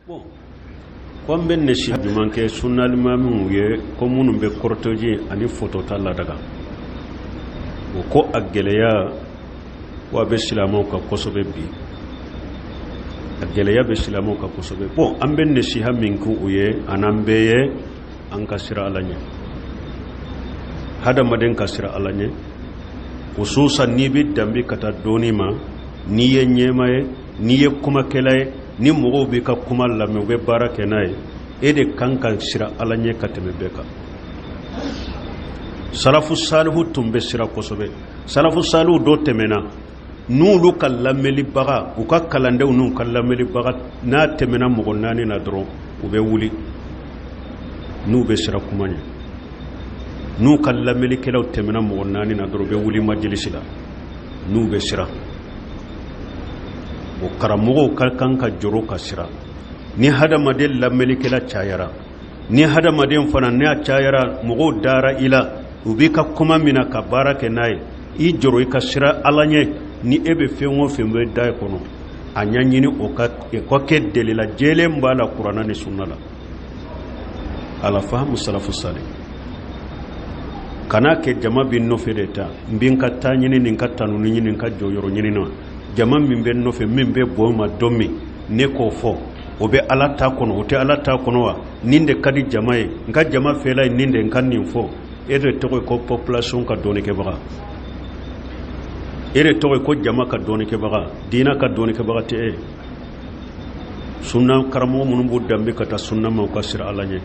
Bon, ko an bɛ nasiha jumɛn kɛ sunnalimamiw ye ko minnu bɛ cortège ani fotota ladaga, o ko a gɛlɛya ko a bɛ silamɛw kan kosɛbɛ bi, a gɛlɛya bɛ silamɛw kan kosɛbɛ. Bon, an bɛ nasiha min kɛ u ye an'an bɛɛ ye, an ka siran Ala ɲɛ, hadamaden ka siran Ala ɲɛ, hususan n'i bɛ danbe ka taa dɔɔni ma, n'i ye ɲɛmaa ye, n'i ye kumakɛla ye, ni mɔgɔw b'i ka kuma lamɛn, u bɛ baara kɛ n'a ye, e de kan ka siran Ala ɲɛ ka tɛmɛ bɛɛ kan. Salafu salihu tun bɛ siran kosɛbɛ. Salafu salihu dɔ tɛmɛna n'olu ka lamɛnlibaga, u ka kalandenw n'u ka lamɛnlibaga, n'a tɛmɛna mɔgɔ naani na dɔrɔn, u bɛ wuli n'u bɛ siran kuma ɲɛ. N'u ka lamɛnlikɛlaw tɛmɛna mɔgɔ naani na dɔrɔn, u bɛ wuli majalisi la n'u bɛ siran. O karamɔgɔw ka kan ka jɔrɔ ka siran. Ni hadamaden lamɛnlikɛla cayara, ni hadamaden fana n'a cayara, mɔgɔw dara i la, u b'i ka kuma minɛ ka baara kɛ n'a ye, i jɔrɔ, i ka siran Ala ɲɛ. Ni e bɛ fɛn o fɛn bɛ da kɔnɔ, a ɲɛɲini o ka kɛ delila jɛlen b'a la Kuranna ni sunna la, ala fahamu salafu salih. Kana kɛ jama bɛ nɔfɛ de ta, n bɛ n ka taa ɲini, nin ka tanuni ɲini, n ka jɔyɔrɔ ɲini na, jama min bɛ nɔfɛ, min bɛ bɔ ma don min ne k'o fɔ, o bɛ Ala ta kɔnɔ, o tɛ Ala ta kɔnɔ wa? Nin de ka di jama ye, n ka jama fɛla ye nin de, n ka nin fɔ. E de tɔgɔ ye ko population ka dɔɔnikɛbaga, e de tɔgɔ ye ko jama ka dɔɔnikɛbaga, diinɛ ka dɔɔnikɛbaga tɛ e. Sunna karamɔgɔ minnu b'u danbe ka taa sunna ma, u ka siran Ala ɲɛ.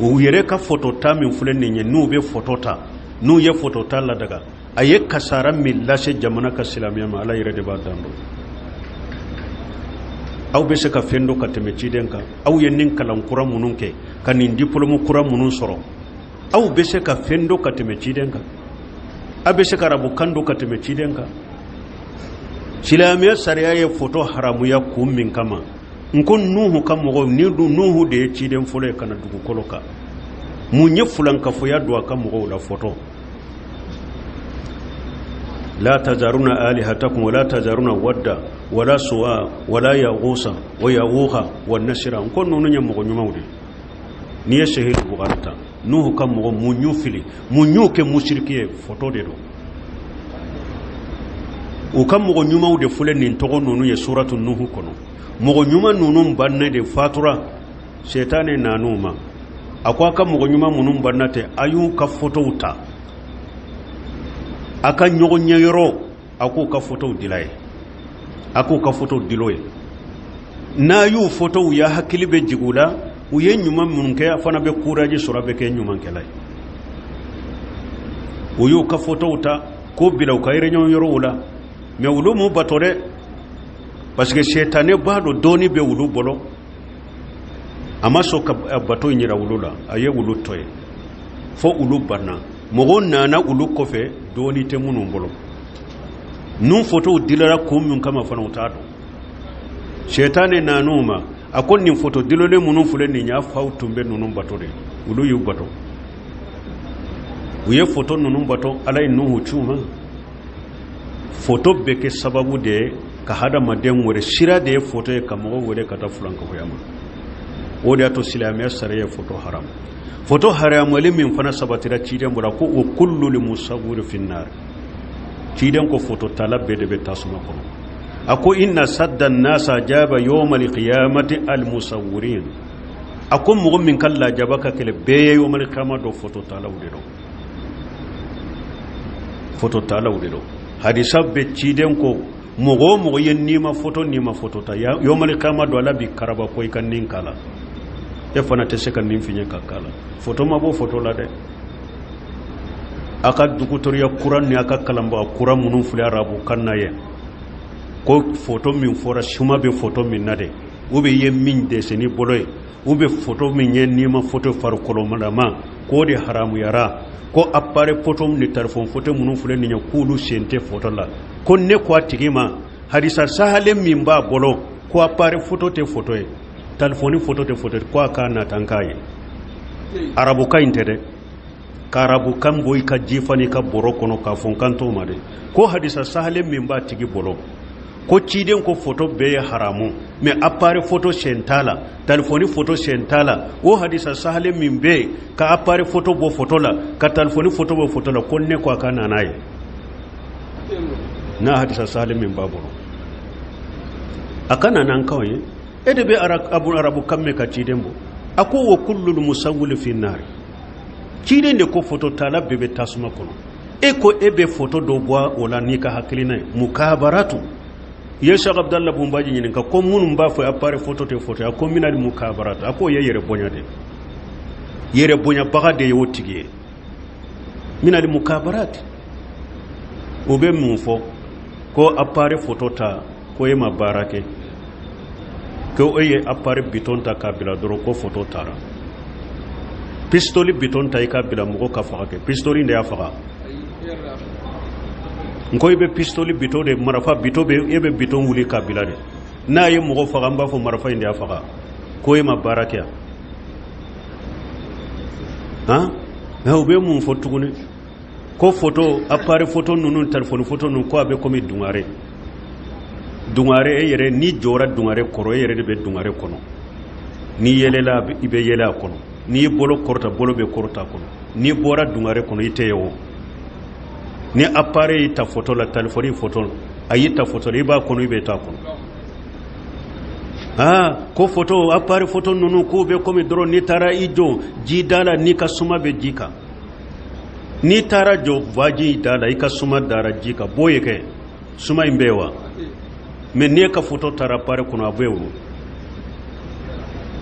U yɛrɛ ka foto ta min filɛ nin ye, n'u bɛ foto ta, n'u ye foto ta ladaga, a ye kasara min lase jamana ka silamɛya ma, Ala yɛrɛ de b'a dan dɔn. Aw bɛ se ka fɛn dɔn ka tɛmɛ ciden kan? Aw ye nin kalan kura minnu kɛ, ka nin diplôme kura minnu sɔrɔ, aw bɛ se ka fɛn dɔn ka tɛmɛ ciden kan? Aw bɛ se ka arabukan dɔn ka tɛmɛ ciden kan? Silamɛya sariya ye foto haramuya kun min kama, n ko Nuhu ka mɔgɔw ni Nuhu de ye ciden fɔlɔ ye ka na dugukolo kan, mun ye fulankafoya don a ka mɔgɔw la? Foto. La tazaruna alihatakum wala tazaruna wadda wala suwa wala yaghusa wa yaghuha wa nasira. N ko ninnu ye mɔgɔ ɲumanw de. N'i ye Sahih Bukhari ta, Nuhu ka mɔgɔ mun y'u fili, mun y'u kɛ musiriki ye? Foto de don. U ka mɔgɔ ɲumanw de filɛ nin tɔgɔ ninnu ye suratu Nuhu kɔnɔ. Mɔgɔ ɲuman ninnu banna de, fatura, sɛtanɛ nan'u ma, a ko a ka mɔgɔ ɲuman minnu banna ten, a y'u ka fotow ta, a ka ɲɔgɔn ɲɛ yɔrɔ, a k'u ka fotow dila ye, a k'u ka fotow dilo ye. N'a y'u fotow ye, hakili bɛ jigin u la, u ye ɲuman minnu kɛ, a fana bɛ courage sɔrɔ, a bɛ kɛ ɲumankɛla ye. U y'u ka fotow ta k'o bila u ka réunion yɔrɔw la, mais olu m'u bato dɛ, parce que sɛtanɛ b'a dɔn dɔɔni bɛ olu bolo, a ma sɔn ka bato in yira olu la. A ye olu to yen fo olu banna. Mɔgɔw nana olu kɔfɛ, dɔɔni tɛ minnu bolo, ninnu fotow dilara kun min kama fana, u t'a dɔn. Sɛtanɛ nan'u ma, a ko nin foto dilolen minnu filɛ nin y'a faw tun bɛ ninnu bato de, olu y'u bato, u ye foto ninnu bato. Ala ye Nuhu ci u ma. Foto bɛ kɛ sababu de ye ka hadamaden wele, sira de ye foto ye ka mɔgɔ wele ka taa fulankafoya ma. O de y'a to silamɛya sariya ye foto haramu. Foto haramuyali min fana sabatira ciden bɔra ko o kullu li musawwiri finnar, ciden ko foto tala bɛɛ de bɛ tasuma kɔnɔ. A ko inna sadda nasa jaba yawmal qiyamati al musawwirin. A ko mɔgɔ min ka lajaba ka kɛlɛ bɛɛ ye yawmal qiyama dɔ, foto talaw de don, foto talaw de don. Hadisa bɛ ciden ko mɔgɔ o mɔgɔ ye nima foto, nima foto ta, yawmal qiyama don Ala b'i karaba ko i ka nin kala, e fana tɛ se ka nin fiɲɛ ka kala. Foto ma bɔ foto la dɛ. A ka dugutoriya kura ni a ka kalanbaga kura minnu filɛ arabu kan na ye ko foto min fɔra, suma bɛ foto min na dɛ, u bɛ ye min dɛsɛ ni bolo ye, u bɛ foto min ye nima foto farikololama, k'o de haramuyara, ko appareil photo ni téléphone photo minnu filɛ nin ye, k'olu sen tɛ foto la. Ko ne ko a tigi ma, hadisa sahalen min b'a bolo ko appareil photo tɛ foto ye, téléphone photo tɛ foto ye, ko a k'a nata n k'a ye. Arabukan in tɛ dɛ, ka arabukan bɔ i ka jifa n'i ka bɔrɔ kɔnɔ k'a fɔ n kan t'o ma dɛ. Ko hadisa sahalen min b'a tigi bolo Ko ciden ko foto bɛɛ ye haramu, mais appareil photo sen t'a la, telefɔni photo sen t'a la. O hadisa sahalen min bɛ yen ka appareil photo bɔ photo la, ka telefɔni photo bɔ photo la, ko ne ko a ka na n'a ye, n'a hadisa sahalen min b'a bolo, a ka na n'an kanw ye. E de bɛ abu arabu kan mɛn ka ciden bɔ. A ko wa kullul musawwili fi nari. Ciden de ko foto tala bɛɛ bɛ tasuma kɔnɔ. E ko e bɛ foto dɔ bɔ o la n'i ka hakilina ye, mukabaratu. I ye Cheikh Abdallah Bunbaji ɲininka ko minnu b'a fɔ appareil photo tɛ photo, a ko minal mukabaratu. A k'o ye yɛrɛ bonya de, yɛrɛ bonyabaga de ye o tigi ye. Minal mukabarat. O bɛ mun fɔ? Ko appareil photo ta, ko e ma baara kɛ, ko e ye appareil bitɔn ta k'a bila dɔrɔn, ko photo taara. Pistoli bitɔn ta i k'a bila mɔgɔ ka faga kɛ, pistoli de y'a faga. N ko i bɛ pistoli bitɔn de, marafa bitɔn bɛ, e bɛ bitɔn wuli k'a bila de, n'a ye mɔgɔ faga, n b'a fɔ marafa in de y'a faga, ko e ma baara kɛ yan. Han, u bɛ mun fɔ tuguni? Ko photo, appareil photo ninnu, telefɔni photo ninnu, ko a bɛ komi dungare. Dungare, e yɛrɛ n'i jɔra dungare kɔrɔ, e yɛrɛ de bɛ dungare kɔnɔ. N'i yɛlɛla, i bɛ yɛlɛ a kɔnɔ. N'i bolo kɔrɔta, bolo bɛ kɔrɔta a kɔnɔ. N'i bɔra dungare kɔnɔ, i tɛ ye o. Ni appareil y'i ta photo la, telefɔni photo, a y'i ta photo la, i b'a kɔnɔ, i bɛ taa kɔnɔ. Aa, ko photo, appareil photo ninnu, k'u bɛ komi dɔrɔn n'i taara i jɔ ji da la, n'i ka suma bɛ ji kan. N'i taara jɔ vaji da la, i ka suma dara ji kan, b'o ye kɛ suma in bɛ yen wa? Mais n'e ka photo taara appareil kɔnɔ, a bɛ yen o.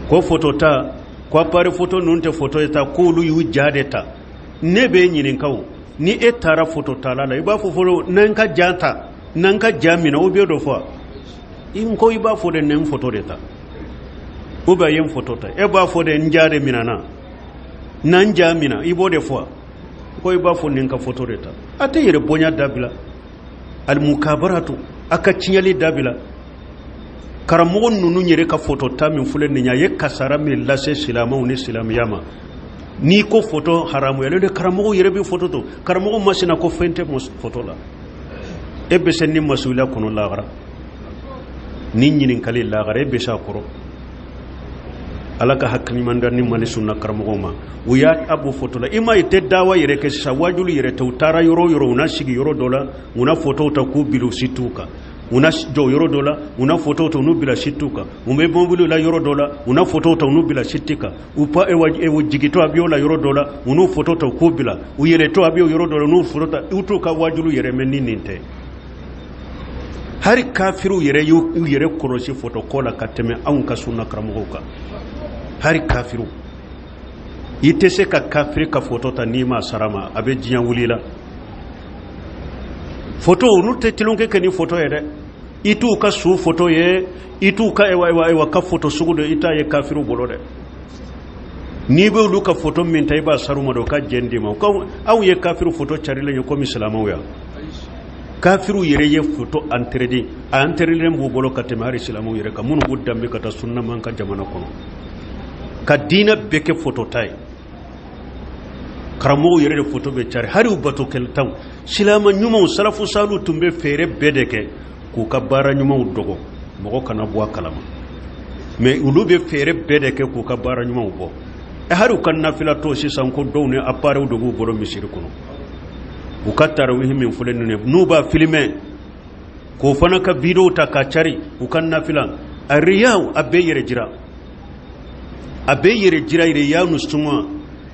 Ko photo ta, ko appareil photo ninnu tɛ photo ye ta, k'olu y'u ja de ta. Ne b'e ɲininka o, ni e taara photo tala la, i b'a fɔ fɔlɔ n'an ka ja ta, n'an ka ja minɛ, o bɛ dɔ fɔ. I ko i b'a fɔ de ne n photo de ta, ou bien ye n photo ta, e b'a fɔ de n ja de minɛ na, n'an ja minɛ, i b'o de fɔ. Ko i b'a fɔ nin ka photo de ta. A tɛ yɛrɛ bonya dabila, alimukabaratu, a ka tiɲɛli dabila. Karamɔgɔ ninnu yɛrɛ ka photo ta min filɛ nin ye, a ye kasara min lase silamɛw ni silamɛya ma. N'i ko photo haramuyalen de, karamɔgɔw yɛrɛ bɛ photo to. Karamɔgɔ masina ko fɛn tɛ photo la. E bɛ se ni masuliya kɔnɔ lahara, ni ɲininkali lahara, e bɛ se a kɔrɔ. Ala ka hakili ɲuman da ni Mali sunna karamɔgɔw ma. U y'a a bɔ photo la. I ma ye tɛ dawa yɛrɛ kɛ sisan, wajulu yɛrɛ tɛ. U taara yɔrɔ o yɔrɔ, u na sigi yɔrɔ dɔ la, u na photo ta k'u bila u sitiw kan. U na jɔ yɔrɔ dɔ la, u na photo ta u n'u bila sitiw kan. U bɛ mobili la yɔrɔ dɔ la, u na photo ta u n'u bila siti kan. U pa ewa jigitɔ avion la yɔrɔ dɔ la, u n'u photo ta u k'u bila. U yɛlɛtɔ avion yɔrɔ dɔ la, u n'u photo ta. U t'u ka wajulu yɛrɛ mɛn ni nin tɛ. Hari kafiriw yɛrɛ y'u yɛrɛ kɔlɔsi photo ko la ka tɛmɛ anw ka sunna karamɔgɔw kan. Hari kafiriw, i tɛ se ka kafiri ka photo ta n'i ma sara ma, a bɛ diɲɛ wuli la. Photo, olu tɛ tulonkɛ kɛ ni photo ye dɛ. I t'u ka su photo ye, i t'u ka ewa ewa ewa ka photo sugu dɔ, i t'a ye kafiriw bolo dɛ. N'i bɛ olu ka photo min ta, i b'a sar'u ma de, u ka jɛn d'i ma. Aw ye kafiriw photo carilen ye komi silamɛw ya. Kafiriw yɛrɛ ye photo interdit, a interdit b'u bolo ka tɛmɛ hali silamɛw yɛrɛ kan, minnu b'u danbe ka taa sunna man ka jamana kɔnɔ ka diinɛ bɛɛ kɛ photo ta ye. Karamɔgɔw yɛrɛ de photo bɛ cari, hali u bato kɛlɛtanw. Silamɛ ɲumanw, salafu salu tun bɛ fɛɛrɛ bɛɛ de kɛ k'u ka baara ɲumanw dogo, mɔgɔ kana bɔ a kalama. Mais olu bɛ fɛɛrɛ bɛɛ de kɛ k'u ka baara ɲumanw bɔ. Hali u ka nafila tɔ sisan, ko dɔw ni appareil de b'u bolo misiri kɔnɔ, u ka tarawihi min filɛ nin ye, n'u b'a filmer, k'o fana ka video ta ka cari u ka nafila. A riyaw, a bɛɛ yɛrɛ jira, a bɛɛ yɛrɛ jira, yɛrɛ ya nu suma.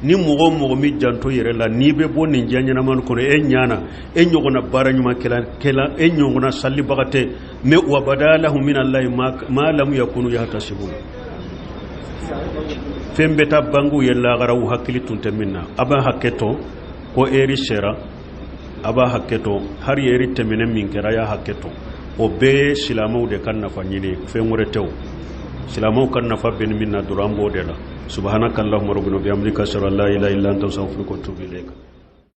Ni mɔgɔ o mɔgɔ min janto yɛrɛ la, n'i bɛ bɔ nin diɲɛ ɲɛnama kɔnɔ, e ɲana, e ɲɔgɔnna baara ɲuman kɛla, e ɲɔgɔnna salibaga tɛ. Mais wa bada lahum min allahi ma lam yakunu yahtasibun. Fɛn bɛ taa bangew ye lagara, u hakili tun tɛ min na. A b'a hakɛ to ko eri sera, a b'a hakɛ to hari eri tɛmɛnen min kɛra, a y'a hakɛ to. O bɛɛ ye silamɛw de ka nafa ɲini, fɛn wɛrɛ tɛ o. Silamɛw ka nafa bɛ ni min na dɔrɔn, an b'o de la. Subhanaka allahumma rabbana bihamdika, ashhadu an la ilaha illa anta, astaghfiruka wa atubu ilayk.